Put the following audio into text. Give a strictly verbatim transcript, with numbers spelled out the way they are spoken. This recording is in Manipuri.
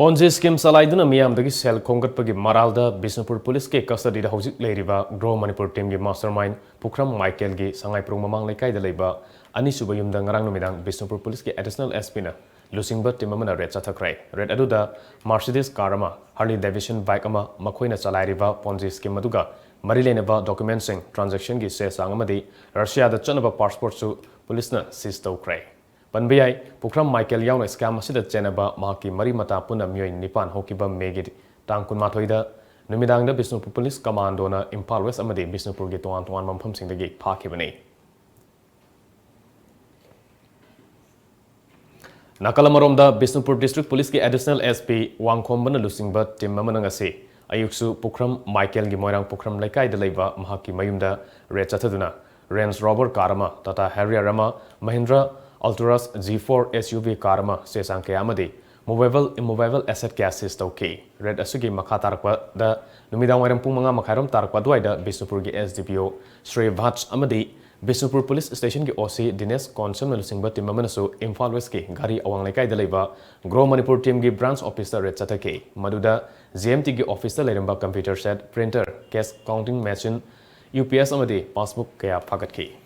Ponzi scheme ꯆꯂꯥꯏꯗꯨꯅ ꯃꯤꯌꯥꯝꯗꯒꯤ ꯁꯦꯜ ꯈꯣꯝꯒꯠꯄꯒꯤ ꯃꯔꯥꯜꯗ ꯕꯤꯁꯅꯨꯄꯨꯔ ꯄꯨꯂꯤꯁꯀꯤ custody ꯗ ꯍꯧꯖꯤꯛ ꯂꯩꯔꯤꯕ Grow Manipur Team ꯒꯤ mastermind ꯄꯨꯈ꯭ꯔꯝ ꯃꯥꯏꯀꯦꯜꯒꯤ ꯁꯉꯥꯏꯄ꯭ꯔꯧ ꯃꯃꯥꯡ ꯂꯩꯀꯥꯏꯗ ꯂꯩꯕ ꯑꯅꯤꯁꯨꯕ ꯌꯨꯝꯗ ꯉꯔꯥꯡ ꯅꯨꯃꯤꯗꯥꯡ ꯕꯤꯁꯅꯨꯄꯨꯔ ꯄꯨꯂꯤꯁꯀꯤ Additional S P ꯅ ꯂꯨꯆꯤꯡꯕ team ꯑꯃꯅ raid ꯆꯠꯊꯈ꯭ꯔꯦ꯫ Raid ꯑꯗꯨꯗ Mercedes car ꯑꯃ, Harley Davidson bike ꯑꯃ, ꯃꯈꯣꯏꯅ ꯆꯂꯥꯏꯔꯤꯕ Ponzi scheme ꯑꯗꯨꯒ ꯃꯔꯤ ꯂꯩꯅꯕ document ꯁꯤꯡ, transaction ꯒꯤ ꯆꯦ ꯆꯥꯡ ꯑꯃꯗꯤ ꯔꯁꯤꯌꯥꯗ ꯆꯠꯅꯕ passport ꯁꯨ ꯄꯨꯂꯤꯁꯅ seize ꯇꯧꯈ꯭ꯔꯦ꯫ ꯄꯟꯕ ꯌꯥꯏ, ꯄꯨꯈ꯭ꯔꯝ ꯃꯥꯏꯀꯦꯜ ꯌꯥꯎꯅ scam ꯑꯁꯤꯗ ꯆꯦꯟꯅꯕ ꯃꯍꯥꯛꯀꯤ ꯃꯔꯤ ꯃꯇꯥ ꯄꯨꯟꯅ ꯃꯤꯑꯣꯏ ꯅꯤꯄꯥꯟ ꯍꯧꯈꯤꯕ May ꯒꯤ ꯇꯥꯡ ꯀꯨꯟꯃꯥꯊꯣꯏꯗ ꯅꯨꯃꯤꯗꯥꯡꯗ ꯕꯤꯁꯅꯨꯄꯨꯔ ꯄꯨꯂꯤꯁ commandoꯅ ꯏꯝꯐꯥꯜ West ꯑꯃꯗꯤ ꯕꯤꯁꯅꯨꯄꯨꯔꯒꯤ ꯇꯣꯉꯥꯟ ꯇꯣꯉꯥꯟꯕ ꯃꯐꯝꯁꯤꯡꯗꯒꯤ ꯐꯥꯈꯤꯕꯅꯤ꯫ ꯅꯥꯀꯜ ꯑꯃꯔꯣꯝꯗ, ꯕꯤꯁꯅꯨꯄꯨꯔ District Police ꯀꯤ Additional S P ꯋꯥꯡꯈꯣꯝꯕꯅ ꯂꯨꯆꯤꯡꯕ team ꯑꯃꯅ ꯉꯁꯤ ꯑꯌꯨꯛꯁꯨ ꯄꯨꯈ꯭ꯔꯝ ꯃꯥꯏꯀꯦꯜꯒꯤ ꯃꯣꯏꯔꯥꯡ ꯄꯨꯈ꯭ꯔꯝ ꯂꯩꯀꯥꯏꯗ ꯂꯩꯕ ꯃꯍꯥꯛꯀꯤ ꯃꯌꯨꯝꯗ raid ꯆꯠꯊꯗꯨꯅ Range Rover car ꯑꯃ, Tata Harrier ꯑꯃ, Mahindra Alturas G four S U V car ꯑꯃ, ꯆꯦ ꯆꯥꯡ ꯀꯌꯥ ꯑꯃꯗꯤ movable, immovable asset ꯀꯌꯥ seize ꯇꯧꯈꯤ꯫ Raid ꯑꯁꯤꯒꯤ ꯃꯈꯥ ꯇꯥꯔꯛꯄꯗ ꯅꯨꯃꯤꯗꯥꯡ ꯋꯥꯏꯔꯝ ꯄꯨꯡ ꯃꯉꯥ ꯃꯈꯥꯏꯔꯣꯝ ꯇꯥꯔꯛꯄ ꯑꯗꯨꯋꯥꯏꯗ ꯕꯤꯁꯅꯨꯄꯨꯔꯒꯤ S D P O Shri ꯚꯠꯁ ꯑꯃꯗꯤ ꯕꯤꯁꯅꯨꯄꯨꯔ Police Station ꯒꯤ O C ꯗꯤꯅꯦꯁ ꯀꯣꯟꯁꯝꯅ ꯂꯨꯆꯤꯡꯕ team ꯑꯃꯅꯁꯨ ꯏꯝꯐꯥꯜ West ꯀꯤ ꯘꯔꯤ ꯑꯋꯥꯡ ꯂꯩꯀꯥꯏꯗ ꯂꯩꯕ Grow Manipur Team ꯒꯤ branch office ꯇ raid ꯆꯠꯊꯈꯤ꯫ ꯃꯗꯨꯗ G M T ꯒꯤ office ꯇ ꯂꯩꯔꯝꯕ computer set, printer, cash counting machine, U P S ꯑꯃꯗꯤ passbook ꯀꯌꯥ ꯐꯥꯒꯠꯈꯤ꯫